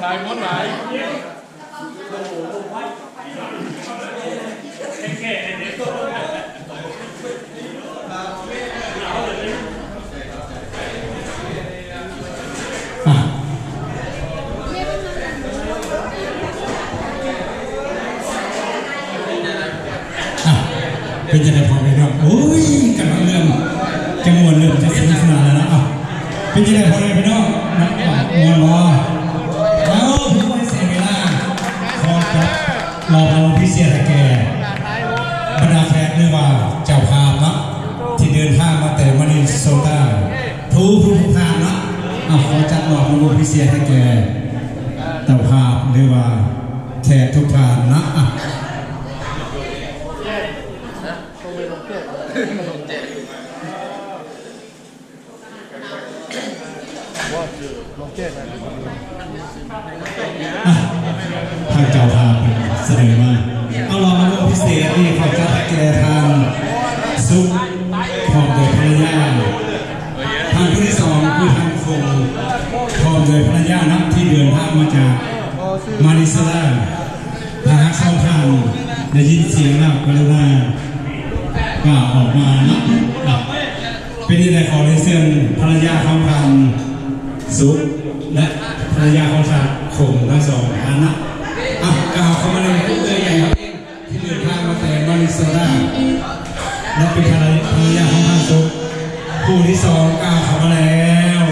ຫຼາຍ ມ່ວນຫຼາຍ. ອ່ະ ອ່ະ ເປັນຈັ່ງໃດພໍ່ແມ່ພີ່ນ້ອງ? ໂອ້ຍ ກຳລັງເລີ່ມຈະມ່ວນ ເລີ່ມຈະສະໜຸກສະໜານແລ້ວເນາະ. ອ່ະ ເປັນຈັ່ງໃດພໍ່ແມ່ພີ່ນ້ອງ? ມ່ວນບໍ່? ເອົາ ເພື່ອບໍ່ໃຫ້ເສຍເວລາ ຂໍຈັດ ມອບລາງວັນພິເສດໃຫ້ແກ່ບັນດາແຂກ ຫຼືວ່າເຈົ້າພາບເນາະ ທີ່ເດີນທາງມາແຕ່ມານິໂຊຕາ ທຸກໆທ່ານເນາະ. ອ່ະ ຂໍຈັດມອບລາງວັນພິເສດໃຫ້ແກ່ເຈົ້າພາບ ຫຼືວ່າແຂກທຸກທ່ານເນາະ. ອ່ະ ອ່ະ ທາງເຈົ້າພາບສະເໜີມາ ເອົາລາງວັນພິເສດນີ້ຂໍຈັດໃຫ້ແກ່ທ່ານສຸກ ພ້ອມດ້ວຍພັນລະຍາ, ທ່ານຜູ້ທີສອງຄືທ່ານຄົງ ພ້ອມດ້ວຍພັນລະຍານຳ ທີ່ເດີນທາງມາຈາກມານິສະລາ. ຖ້າຫາກສອງທ່ານໄດ້ຍິນສຽງແລ້ວ ກະລຸນາກ່າວອອກມາເນາະ. ເປັນຈັ່ງໃດ ຂໍລຽນເຊີນພັນລະຍາຂອງທ່ານສຸກ ແລະ ພັນລະຍາຂອງທ່ານຄົງທັງສອງທ່ານເນາະ. ອ່ະ ກ່າວເຂົ້າມາເລີຍ ເອື້ອຍໃຫຍ່ເຮົາເອງ ທີ່ເດີນທາງມາແຕ່ມານິໂຊຕາ ແລະ ເປັນພັນລະ ພັນລະຍາຂອງທ່ານສຸກ. ຜູ້ທີສອງກ່າວເຂົ້າມາແລ້ວ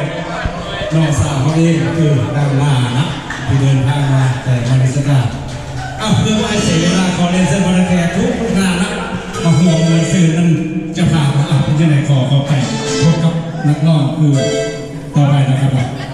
ນ້ອງສາວເຮົາເອງ ຄືນາງມານະ ທີ່ເດີນທາງມາແຕ່ມານິສະກາ. ເອົາ ເພື່ອບໍ່ໃຫ້ເສຍເວລາ ຂໍລຽນເຊີນບັນດາແຂກທຸກທ່ານນະ ມາຮ່ວມມ່ວນຊື່ນນຳເຈົ້າພາບ. ເອົາ ເປັນຈັ່ງໃດ ຂໍ ຂໍໄປພົບກັບນັກຮ້ອງຄືຕໍ່ໄປນະຄັບ.